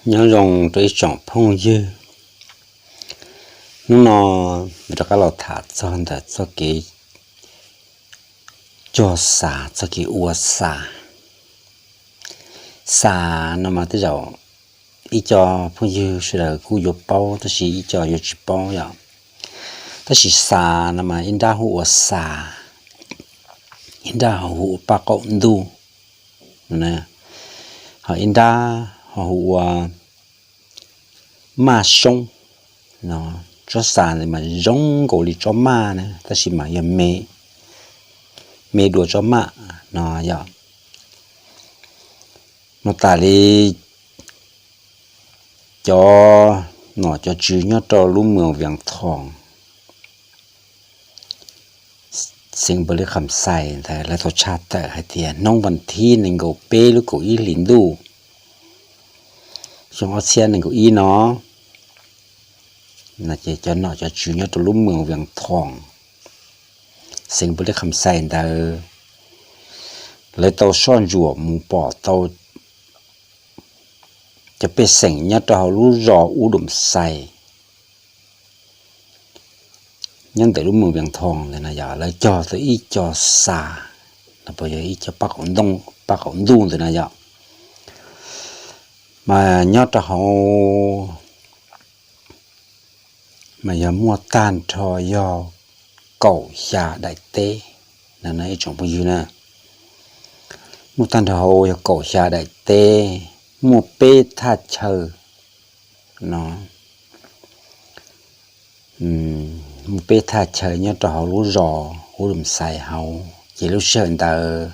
Nyob zoo rau ib tsoom phooj ywg, hnub no rov qab los tham txog ntawm txoj kev cog xas, txoj kev ua xas. Xas no mas tej zaum ib co phooj ywg sawv daws kuj yuav paub tab sis ib co yuav tsis paub yom. Tab sis xas no mas ib nrab hu ua xas, ib nrab ho hu ua paj qaum ntuj, ho ib nrab ho hu ua maj soob. Tsob xas ntawd mas zoo nkaus li tsob maj na tab sis mas yog me, me dua tsob maj no yom. Mas tas li cov nom cov tswv nyob rau lub moos Vias Thoo, xeev Npaws Li Kham Xais ntawd lawv tau tshaj tawm hais tias hnub vas thib nees nkaum peb lub kaum ib hlis ntuj xyoo ob txhiab nees nkaum ib no, ces cov nom cov tswv nyob rau lub moos Vias Thoo, xeev Npaws Li Kham Xais ntawd lawv tau soj ntsuam mus pom tau cov pej xeem nyob rau hauv lub zos Ub Dum Xais nyob ntawm lub moos Vias Thoo ntawd na yom, lawv cog tau ib co xas, los puas yog ib co paj qaum ntuj ntawd na yom. Mas nyob rau hauv mas yog muaj tag nrho yog kaum xya daim teb no ib tsoom phooj ywg na. Muaj tag nrho hauv yog kaum xya daim teb, muaj peb thaj chaw no, muaj peb thaj chaw nyob rau hauv lub zos Ub Dum Xais hauv. Ces lub sij hawm ntawd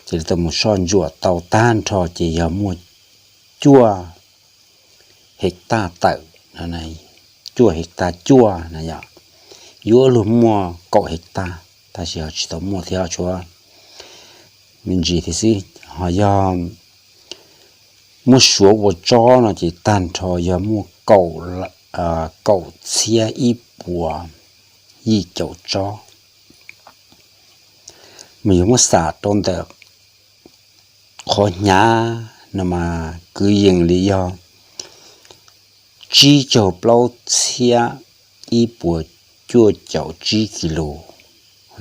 ces lawv tau mus soj ntsuam tau tag nrho ces yog muaj cuaj hej taj tawm, cuaj hej taj cuaj na yom, yuav luag muaj kaum hej taj, tab sis ho tsis tau muaj thiab, tshuav me ntsis thiab xwb. Ho yog muab suav ua tsob no ces tag nrho yog muaj kaum txhiab ib puas yim caum tsob. Mas yog muab xam rau ntawm qhov hnyav no mas kwv yees li yog tsib caug plaub txhiab ib puas cuaj caum tsib kis lus,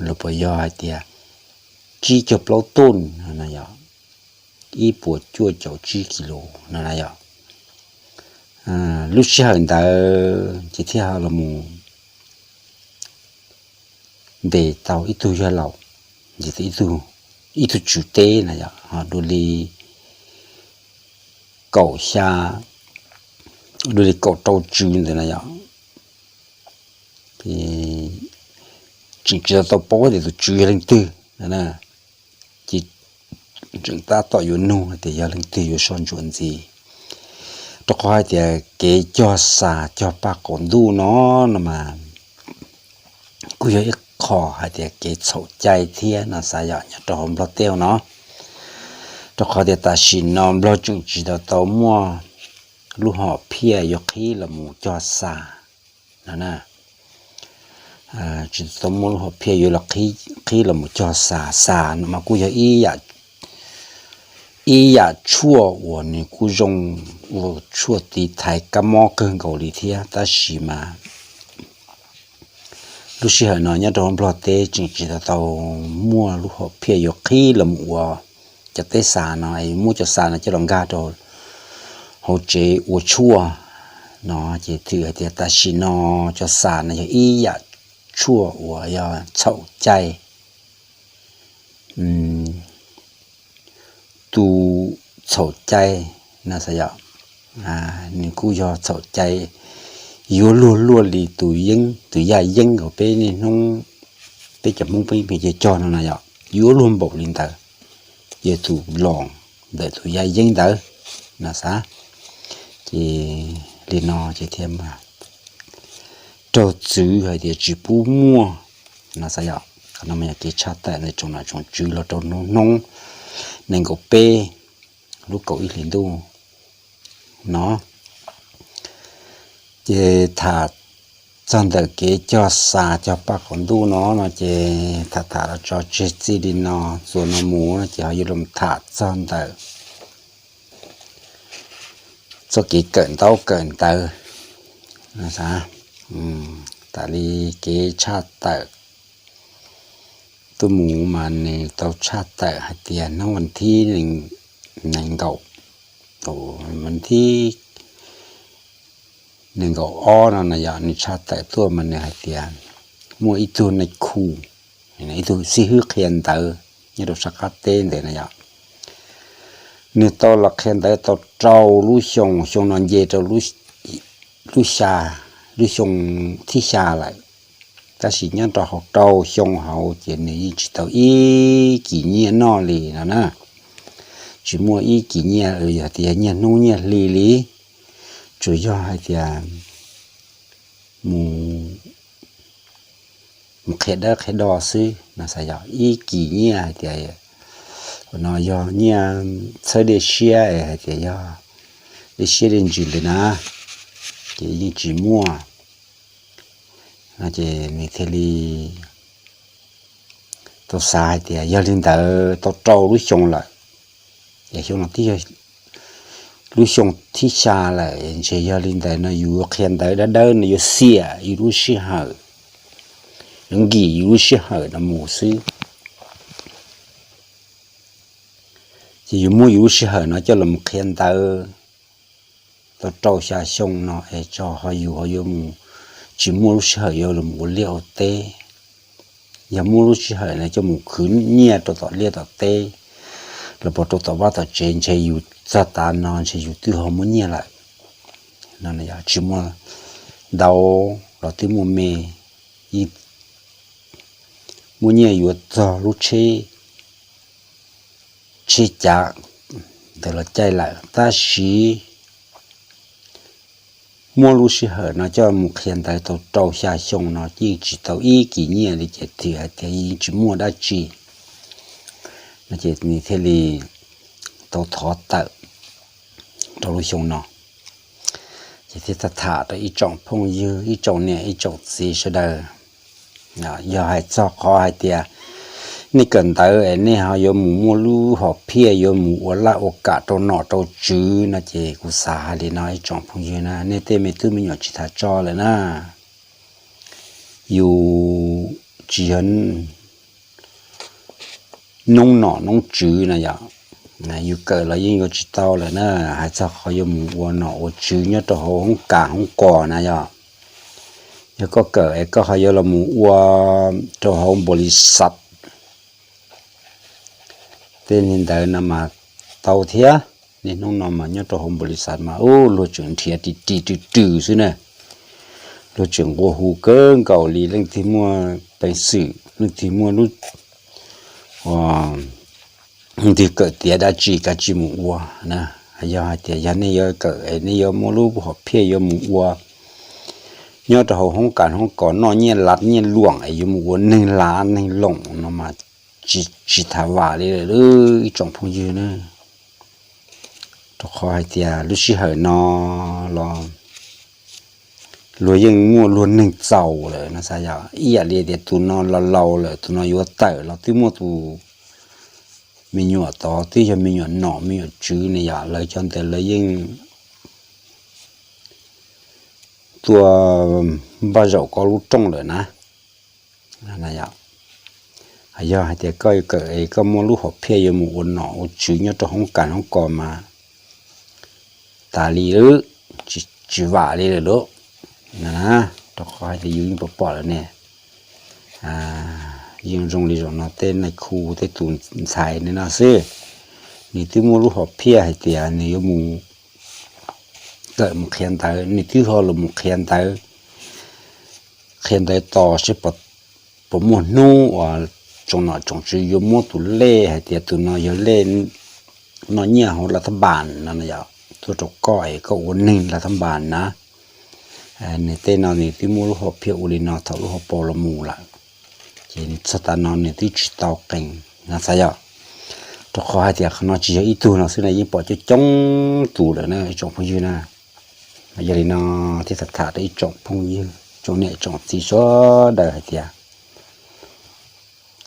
los puas yog hais tias tsib caug plaub tuj no na yom, ib puas cuaj caum tsib kis lus no na yom. Lub sij hawm ntawd ces thiaj los mus ntes tau ib tug yawg laus, ntes tau ib tug tswv teb na yom, ho dua li kaum xya, dua li kaum rau tswv ntawd na yom. Tseem tsis tau paub tias tus tswv yog leej twg, ces tseem tab tom yuav nug tias yog leej twg yuav soj ntsuam ntxiv. Rau qhov hais tias kev cog xas cog paj qaum ntuj no, no mas kuj yog ib qho hais tias kev txhaum cai thiab no xav yom, nyob rau hauv Nplog teb no. Rau qhov tias tam sim no Nplog tseem tsis tau tau muaj lub hom phiaj yuav qhib los mus cog xas no na. Tsis tau muaj lub hom phiaj yuav los qhib los mus cog xas. Xas no mas kuj yog ib yam tshuaj uas nws kuj zoo ua tshuaj tiv thaiv kab mob kawg nkaus li thiab, tab sis mas lub sij hawm no nyob rau Nplog teb tseem tsis tau tau muaj lub hom phiaj yuav qhib los mus ua cov teb xas no, muab cov xas no coj los nkag rau hauv tsev ua tshuaj no. Ces thwm hais tias tam sim no cov xas no yog ib yam tshuaj uas yog txhaum cai. Tus txhaum cai no xav yom, nws kuj yog txhaum cai yuav luag luaj li tus yeeb, tus yaj yeeb uas peb niaj hnub peb cov Hmoob peb pheej cog cog no na yom, yuav luag npaum li ntawd, yog tus los ntawm tus yaj yeeb ntawd no xav. Ces li no ces thiaj raug txwv hais tias tsis pub muaj no xav yom. Qhov no mas yog kev tshaj tawm ntawm tsoom nom tsoom tswv los rau hnub hnub nees nkaum peb lub kaum ib hlis ntuj no. Ces tham txog ntawm kev cog xas cog paj qaum ntuj no no ces tham tham los tso tseg txij li no, txuas no mus no ces ho yuav los tham txog ntawm txoj kev kawm ntaub kawm ntawv. Tam li kev tshaj tawm tuaj mus mas nws tau tshaj tawm hais tias hnub vas thib nees nkaum, vas thib nees nkaum ob no na yog nws tshaj tawm tuaj mas nws hais tias muaj ib tug nais khu, ib tug xib hwb qhia ntawv nyob rau sab qab teb ntawd na yog nws tau los qhia ntawv tau rau lub xyoo, xyoo no nce rau lub xya, lub xyoo thib xya lawm. Tab sis nyob rau hauv rau xyoo hauv ces nws yeej tsis tau ib kis nyiaj noj li no na. Tsis muaj ib kis nyiaj, yog tias nyiaj hnub nyiaj hli li, tsuas yog hais tias mus mus qhia dawb qhia do xwb no xav yog ib kis nyiaj hais tias no yog nyiaj txhawb dej siab hais tias yog dej siab dej ntsws ntawd na, ces yeej tsis muaj. No ces nws thiaj li tau xav hais tias yog li ntawd tau rau lub xyoo lawm, es xyoo no twb yog lub xyoo thib xya lawm, ntshe yog li ntawd no yus qhia ntawv dawb dawb no yuav xiam yus lub sij hawm, yuav nkim yus lub sij hawm no mus xwb. Ces yus muab yus lub sij hawm no coj los qhia ntawv tau rau xya xyoo no es tso ho yus ho yuav mus tsis muaj lub sij hawm yuav los ua liaj ua teb. Yog muaj lub sij hawm no coj mus khwv nyiaj rau tom liaj tom teb los puas rau tom vaj tom tsev, ntshe yus txog tav no ntshe yus twb ho muaj nyiaj lawm. Tsis muaj ntau los twb muaj me, yeej muaj nyiaj yuav txog lub tsheb, tsheb cav ntawd los caij lawm, tab sis muab lub sij hawm no coj mus qhia ntawv tau rau xya xyoo no yeej tsis tau ib kis nyiaj li ces thiaj hais tias yeej tsis muaj dab tsi no ces nws thiaj li tau thov tawm rau lub xyoo no. Ces thiaj tham rau ib tsoom phooj ywg, ib tsoom niam ib tsoom txiv sawv daws, yog hais txog qhov hais tias nej kawm ntawv es nej ho yuav mus muaj lub hom phiaj yuav mus ua laj ua kam rau nom rau tswv no ces kuv xav hais li no ib tsoom phooj ywg na, nej tej me tub me nyuam tsis tham tso lawm na, yus tsis yog noob nom noob tswv na yom, yus kawm los yeej yuav tsis tau lawm na. Hais txog qhov yuav mus ua nom ua tswv nyob rau hauv hoob kas hoob kos na yom, yog koj kawm es koj ho yuav los mus ua rau hauv npaum li xav tej niag ntawd no mas tau thiab. Niaj hnub no mas nyob rau hauv npaum li xav mas ub luag tseem nrhiav ris ris rws rws xwb na, luag tseem nqua hu kawg nkaus li leej twg muaj peev xwm, leej twg muaj lub twg kawm tiav dab tsi kav tsij mus ua na. Yog hais tias yog nej yuav kawm es nej yuav muaj lub hom phiaj yuav mus ua nyob rau hauv hoob kas hoob kos noj nyiaj lav nyiaj luam es yuav mus ua neeg lav neeg luam no mas tsis tham vam li lawm ib tsoom phooj ywg na. Rau qhov hais tias lub sij hawm no los luag yeej muaj luag neeg txaus lawm no xav yom, ib yam li tias tus no los laus lawm tus no yuav tawm los twb muaj tus me nyuam tod twb yog me nyuam nom me nyuam tswv ne yom, lawv cov ntawd lawv yeej tuaj npaj zaum koj lub rooj lawm na. Yog hais tias koj kawm es koj muaj lub hom phiaj yuav mus ua nom ua tswv nyob rau hoob kas hoob kos mas tas li, tsis vam li lawm lauj. Rau qhov hais tias yus yeej pom pom lawm ne, yeej zoo li zaum no tej nais khu tej tus ntxhais ne no xwb, nws twb muaj lub hom phiaj hais tias nws yuav mus kawm mus qhia ntawv, nws twb ho los mus qhia ntawv, qhia ntawv tos seb puas muaj hnub uas tsoom nom tsoom tswv yuav muab tus lej hais tias tus no yog lej noj nyiaj hauv lav thab npas no yom, tuaj rau koj es koj ua neeg lav thab npas na. Nws tej no nws twb muab lub hom phiaj ua li no thaum lub hauv paus los mus lawm, ces nws txog tav no nws twb tsis tau qees no xav yom. Rau qhov hais tias qhov no tsis yog ib tug no xwb na, yeej pom coob coob tus lawm na ib tsoom phooj ywg na. Yog li no thiaj tham tham rau ib tsoom phooj ywg tsoom niam tsoom txiv sawv daws hais tias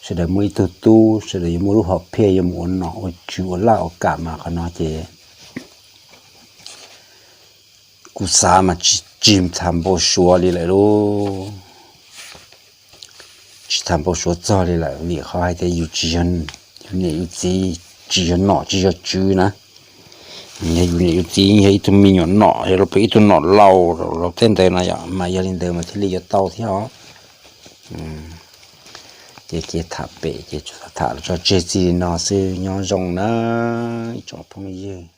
sawv daws muaj ib tug tub, sawv daws yuav muaj lub hom phiaj yuav mus ua nom ua tswv ua laj ua kam mas qhov no ces Kuv xav mas tsis tham npau suav li lawm lauj. Tsis tham npau suav txog li lawm vim qhov hais tias yus tsis yog, yus niam yus txiv tsis yog nom tsis yog tswv na. Yog yus niam yus txiv yog ib tug me nyuam nom, yog los pem ib tug nom laus los tej ntawd no yom, mas yog li ntawd mas thiaj li yuav tau thiab os. Ces cia tham pem ces tham los tso tseg txij li no xwb, nyob zoo na ib tsoom phooj ywg.